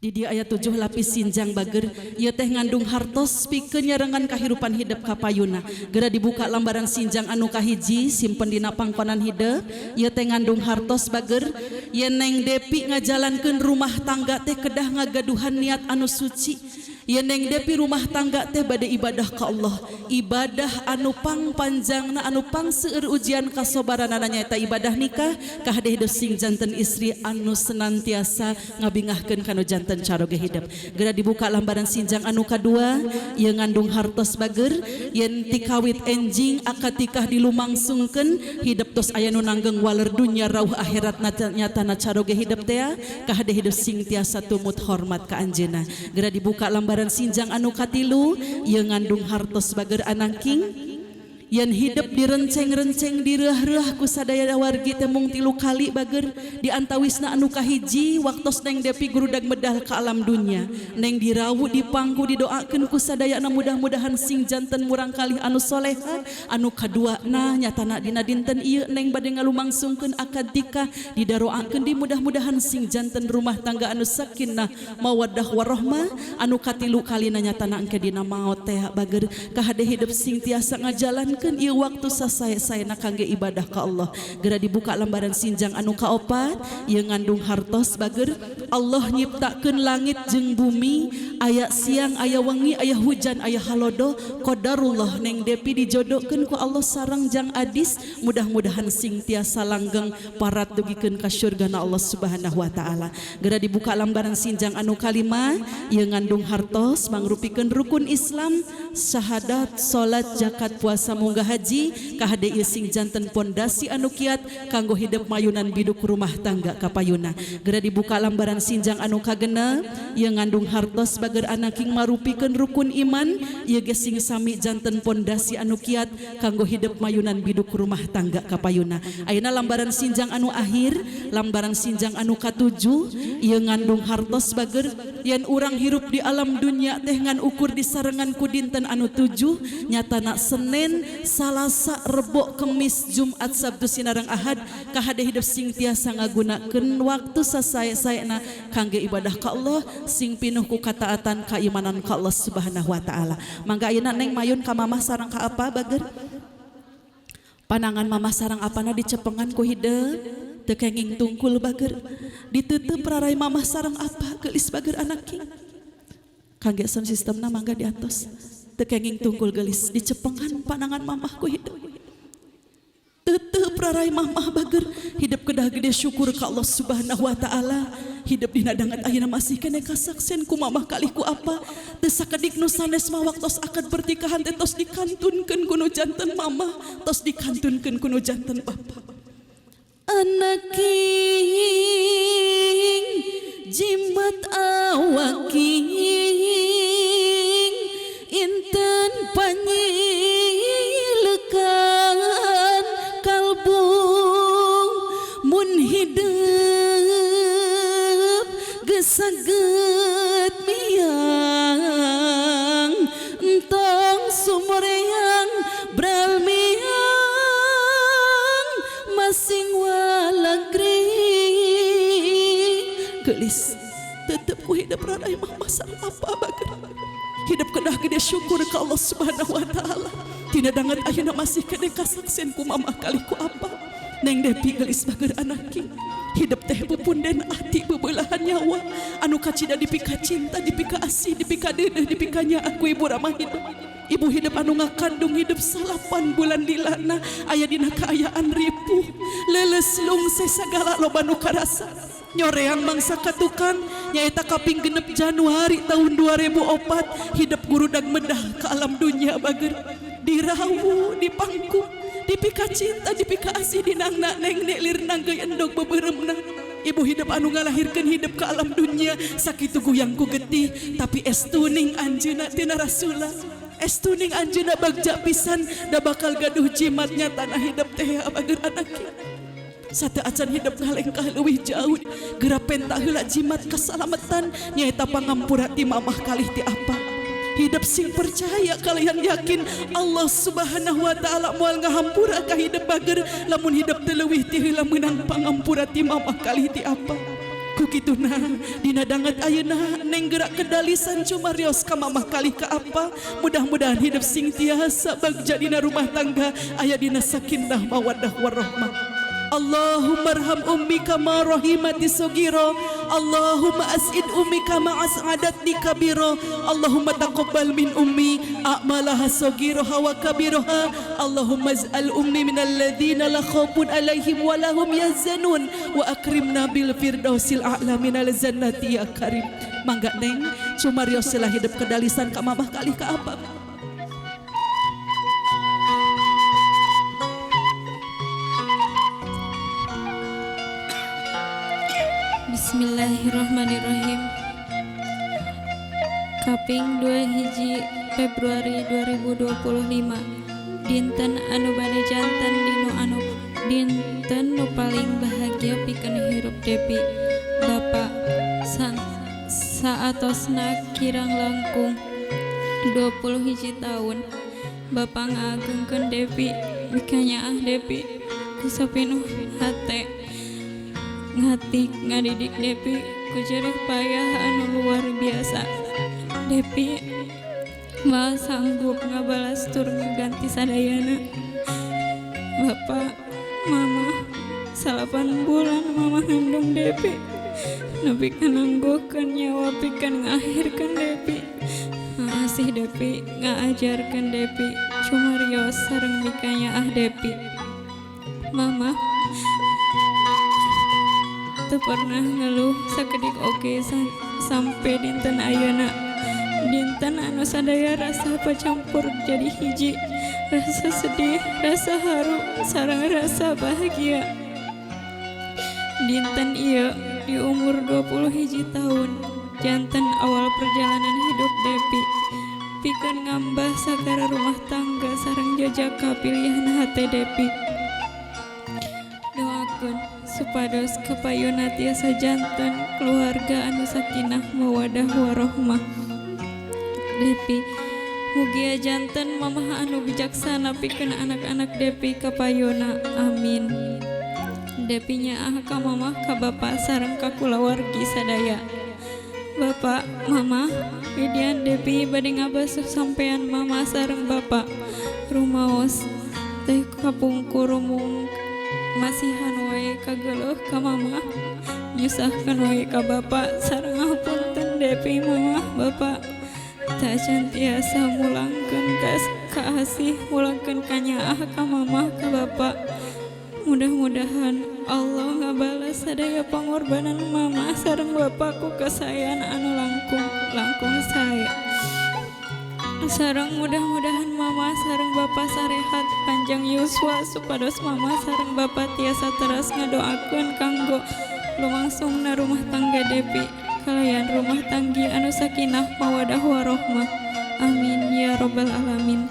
Di dieu aya tujuh lapis sinjang, bager. Ieu teh ngandung hartos pikeun nyarengan kahirupan hidep kapayuna. Geura dibuka lambaran sinjang anu kahiji, simpen dina pangkonan hidep. Ieu teh ngandung hartos, bager, yen Neng Depi ngajalankeun rumah tangga teh kedah ngagaduhan niat anu suci. Yen Neng Depi rumah tangga teh bade ibadah ka Allah, ibadah anu pang panjangna, anu pang seueur ujian kasobaranana, nyaeta ibadah nikah. Kahade hidup sing janten istri anu senantiasa ngabingahkeun kanu janten caroge hidup. Geura dibuka lambaran sinjang anu kadua. Ieu ngandung hartos, bager, yen tikawit enjing akad nikah dilumangsungkeun, hidup tos aya nu nanggeng waler dunya rauh akhirat, nyatana caroge hidup teh. Kahade hidup sing tiasa tumut hormat ka anjeunna. Geura dibuka lambaran sinjang anu katilu. Ieu ngandung hartos, bager anaking, yen hidup direnceng-renceng, direuh-reuh ku sadaya wargi teh mung tilu kali, bager. Di antawisna anu kahiji, waktos Neng Depi gurudag medal ka alam dunya, Neng dirawu, dipangku, didoakeun ku sadayana, mudah-mudahan sing janten murang kalih anu soleha. Anu kadua nah nyatana dina dinten ieu Neng bade ngalumangsungkeun akad nikah, didaroakeun, di mudah-mudahan sing janten rumah tangga anu sakinah mawaddah warahmah. Anu katilu kalina nyatana engke dina maot teh, bager. Kahade hidup sing tiasa ngajalankeun ieu waktu sasae-saena kangge ibadah ka Allah. Geura dibuka lambaran sinjang anu kaopat. Ieu ngandung hartos, bager. Allah nyiptakeun langit jeung bumi, aya siang, aya wengi, aya hujan, aya halodo, qadarullah. Neng Depi dijodohkeun ku Allah sareng Jang Adis, mudah-mudahan sing tiasa langgeng parat dugikeun ka surgana Allah Subhanahu wa taala. Geura dibuka lambaran sinjang anu kalima. Ieu ngandung hartos mangrupikeun rukun Islam, syahadat, salat, zakat, puasa, munggah haji. Kahade ieu sing janten pondasi anu kiat kanggo hidup mayunan biduk rumah tangga kapayuna. Geura dibuka lambaran sinjang anu kagenep. Ieu ngandung hartos, bager anaking, marupikeun rukun iman. Ieu ge sing sami janten pondasi anu kiat kanggo hidup mayunan biduk rumah tangga kapayuna. Ayeuna lambaran sinjang anu akhir, lambaran sinjang anu katujuh. Ieu ngandung hartos, bager, yen urang hirup di alam dunya teh ngan ukur disarengan ku dinten anu tujuh, nyatana Senin, Salasa, Rebo, Kemis, Jumat, Sabtu sinareng Ahad. Kahade hidup sing tiasa ngagunakeun waktu sasae-saena kangge ibadah ka Allah, sing pinuh ku kataatan, keimanan ka Allah Subhanahu wa taala. Mangga ayeuna Neng mayun ka mamah sareng ka apa, bager. Panangan mamah sareng apana dicepengan ku hideung, teu kenging tungkul, bager. Ditutup rarai mamah sareng apa, geulis, bager anaking. Kangge sound sistemna mangga diantos. Teu kenging tungkul, geulis. Dicepengan panangan mamah ku hideung, tetep rarai mamah, bager. Hidup kedah gede syukur ka Allah Subhanahu wa taala. Hidup dina dangat ayeuna masih kene kasaksen ku mamah kalih ku apa. Teu sakedik nu sanes mah, waktos akad pernikahan teh tos dikantunkeun ku nu janten mamah, tos dikantunkeun ku nu janten bapa. Anaking, jimat awaking, inten panyilekan kalbu. Mun hidup gesaget miang, entong sumreang bral miang masing walagri. Geulis, tetep ku hidup rarai mah sareng apa, bager. Hidup kedah gede syukur ka Allah Subhanahu wa taala. Tina dangat ayeuna masih kene kasaksen ku mamah kalih ku apa. Neng Depi geulis, bager anaki, hidup teh pupunden ati, bebelahan nyawa anu kacida dipika cinta, dipika asih, dipika deudeuh, dipika nyaah ku ibu ramah hidup. Ibu hidup anu ngakandung hidup 9 bulan lilana, aya dina kaayaan ripuh, leuleus lungse, sagala loba nu karasa, nyoreang mangsa ka tukang, nyaeta kaping 6 Januari tahun 2004 hidup gurudag medah ke alam dunia, bager. Dirawu, dipangku, dipika cinta, dipika asih, dinangna neng lir nanggeui endog beubeuremna. Ibu hidup anu ngalahirkeun hidup ke alam dunia, sakitu guyang ku getih, tapi estuning anjeunna tina rasula, estuning anjeunna bagja pisan, da bakal gaduh jimat. Nyatana hidup teh, bager anaki, satu acan hidup ngalengkah leuwih jauh, geura penta heula jimat keselamatan, nyaeta pangampura ti mamah kalih ti apa. Hidup sing percaya kalian yakin Allah Subhanahu wa taala moal ngahampura ka hidup, bager, lamun hidup teu leuwih ti heula meunang pangampura ti mamah kalih ti apa. Ku kituna dina danget ayeuna Neng gerak kedalisan cumarios ka mamah kalih ka apa. Mudah-mudahan hidup sing tiasa bagja dina rumah tangga aya dina sakinah mawaddah warahmah. Allahumma arham ummi kama rahimati sugiro. Allahumma as'id ummi kama as'adatni kabiro. Allahumma taqabbal min ummi a'malaha sogiroha wa kabiroha. Allahumma az'al ummi minal ladzina la khaufun alaihim wa lahum yahzanun wa akrimna bil firdausil a'la minal jannati ya karim. Mangga Neng cumarios selah hidup kedalisan ka mamah kalih ka apa. Bismillahirrahmanirrahim. Kaping 2 Februari 2025, dinten anu bade janten dinu anu dinten nu paling bahagia pikeun hirup Depi. Bapak saatosna kirang langkung 21 tahun Bapak ngaagungkeun Depi, mikanyaah Depi ku sapinuh hate, ngatik ngadidik Depi ku jerih payah anu luar biasa. Depi moal sanggup ngabalas tur ngaganti sadayana. Bapak, Mama, 8 bulan Mama ngandung Depi, nepi ka nangguhkeun nyawa pikeun ngahirkeun Depi. Ngasih Depi, ngaajarkeun Depi, cumarios sareng mikanyaah Depi. Mama teu pernah ngeluh sakedik oge sampai dinten ayeuna. Dinten anu sadaya rasa pacampur jadi hiji, rasa sedih, rasa haru, sareng rasa bahagia. Dinten ieu di umur 21 tahun, janten awal perjalanan hidup Depi pikeun ngambah sagara rumah tangga sareng jajaka pilihan hate Depi. Doakeun supados kapayuna tiasa janten keluarga anu sakinah mawadah warohmah. Depi mugia janten mamah anu bijaksana pikeun anak-anak Depi kapayuna, amin. Depi nyaah ka mamah ka bapa sareng ka kulawargi sadaya. Bapak, Mama, Widian Depi bade ngabasuh sampean mama sareng bapak. Rumaos teh kapungkur mung masihan wae kageuleuh ka mama, nyusahkeun wae ka bapak sareng ngapunten Depi mama bapak. Tacan tiasa mulangkeun ka asih, mulangkeun ka nyaah ka mama ka bapak. Mudah-mudahan Allah ngabalas sadaya pangorbanan mama sareng bapakku kasayan anu langkung langkung sae. Sareng mudah-mudahan mama sareng bapak sarehat panjang yuswa supados mama sareng bapak tiasa teras ngadoakeun kanggo lumangsungna rumah tangga Depi kalayan rumah tanggi anu sakinah mawadah warohmah. Amin ya robbal alamin.